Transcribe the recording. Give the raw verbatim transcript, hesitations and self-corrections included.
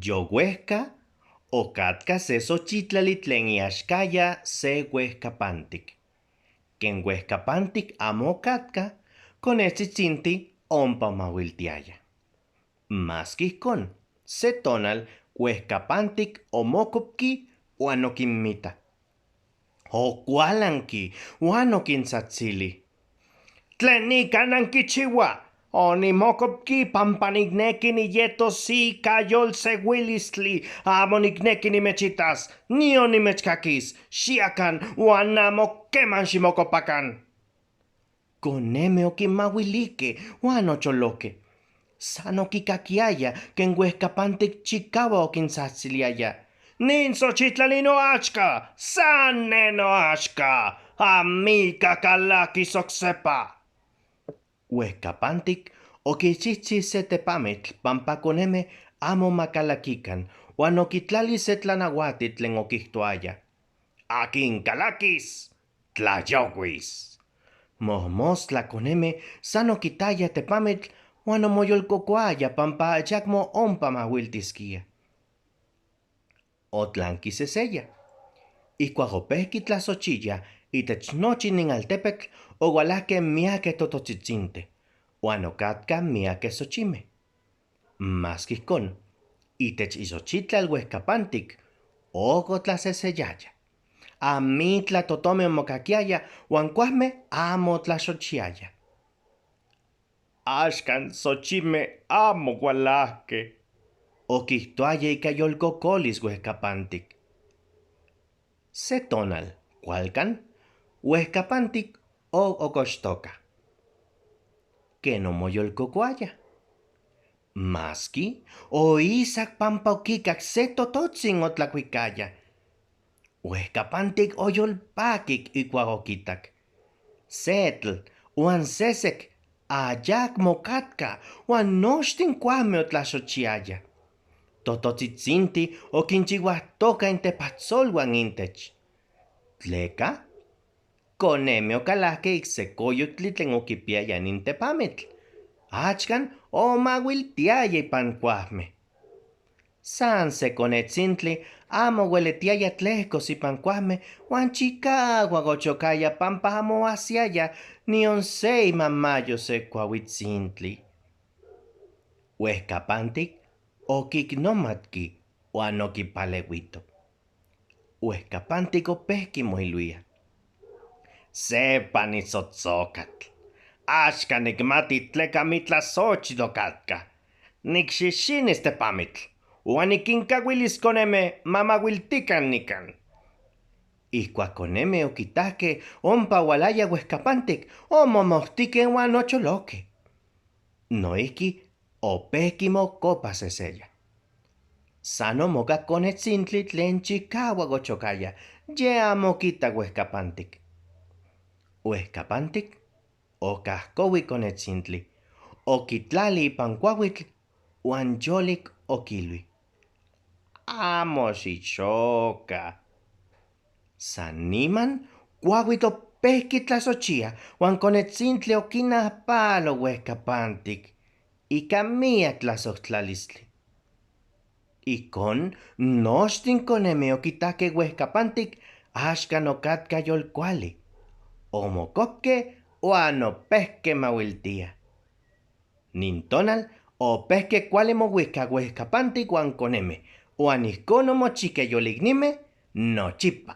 Youejka, okatka se xochitlali tlen iaxkaya se uejkapantik. Ken uejkapantik amo katka, konetzitzintin ompa mahuiltiaya. Maski ijkon, se tonal uejkapantik omokopki huan okinmita. Okualanki huan okintzajtzili: Tlen ika nankichihua? Onimokopki pampa nikneki niyetos ika yolseuilistli. Amo nikneki nimechitas, nion nimechkakis. Xiakan huan amo keman ximokopakan. Konemej okinmahuilijkej huan ocholokkej. San okikakiayaj ken uejkapantik chikauak okintzajtziliayaj: Nin xochitlali noaxka, san ne noaxka. Amika kalakis oksejpa. Uejkapantik okichijchi se tepamitl pampa konemej amo ma kalakikan, huan okitlali se tlanahuatil tlen okijtoaya: Akin kalakis, tlayouis. Mojmostla konemej san okitayaj tepamitl huan omoyolkokoayaj pampa ayakmo ompa mahuiltiskia. Otlanki seseya. Ijkuak opejki tlasochiya, itech nochi nin altepetl oualajkej miakej tototsitsintej, huan okatkaj miakej xochimej. Maski ijkon, itech ixochitlal uejkapantik ok otlaseseyayaj. Amijtla totomej omokakiayaj huan kuajmej amo tlasochiayaj. Axkan xochimej amo ualajkej, okijtoaya ika yolkokolis uejkapantik. Se tonal kualkan, uejkapantik o- okochtoka. Ken omoyolkokoaya. Maski oisak pampa okikak se tototsin otlakuikaya. Uejkapantik oyolpakik ikuak okitak. Setl huan sesek ayakmo katka, huan noshtin kuajmej otlasochiayaj. Tototsitsintin okinchihuajtokaj intepajtzolhuan intech. Tleka? Konemej okalajkej ik se koyuktli tlen okipiaya nin tepamitl. Axkan omahuiltiaya ipan kuajmej. San se konetsintli amo ueletiaya tlejkos ipan kuajmej huan chikauak ochokaya pampa amo ajsiaya nion se imamayo se kuauitsintli. Uejkapantik okiknomatki huan okipaleuito. Uejkapantik opejki moiluia: Sepa nitsotsokatl. Axka nikmati tleka mitla Xochitl okatka. Nikshishinis tepamitl, huan nikinkauilis konemej ma mahuiltikan nikan. Ijkuak konemej okitakej ompa ualaya uejkapantik, omomojtikej huan ocholokej. Noijki opejki mokopa seseya. San omokak konetsintli tlen chikauak ochokaya, yej amo kita uejkapantik. Uejkapantik okajkoui konetsintli, okitlali ipan kuauitl, huan yolik okilui: Amo xichoka. Saniman kuauitl opejki tlasochia, huan konetsintli okinajpalo uejkapantik ika miak tlasojtlalistli. Ijkon, noshtin konemej okitakej uejkapantik axkan okatka yolkuali. Omokopkej huan opejkej mahuiltiaj. Nin tonal opejkej kuali mohuikak uejkapantik huan konemej, huan ijkon omochijkej yoliknimej nochipa.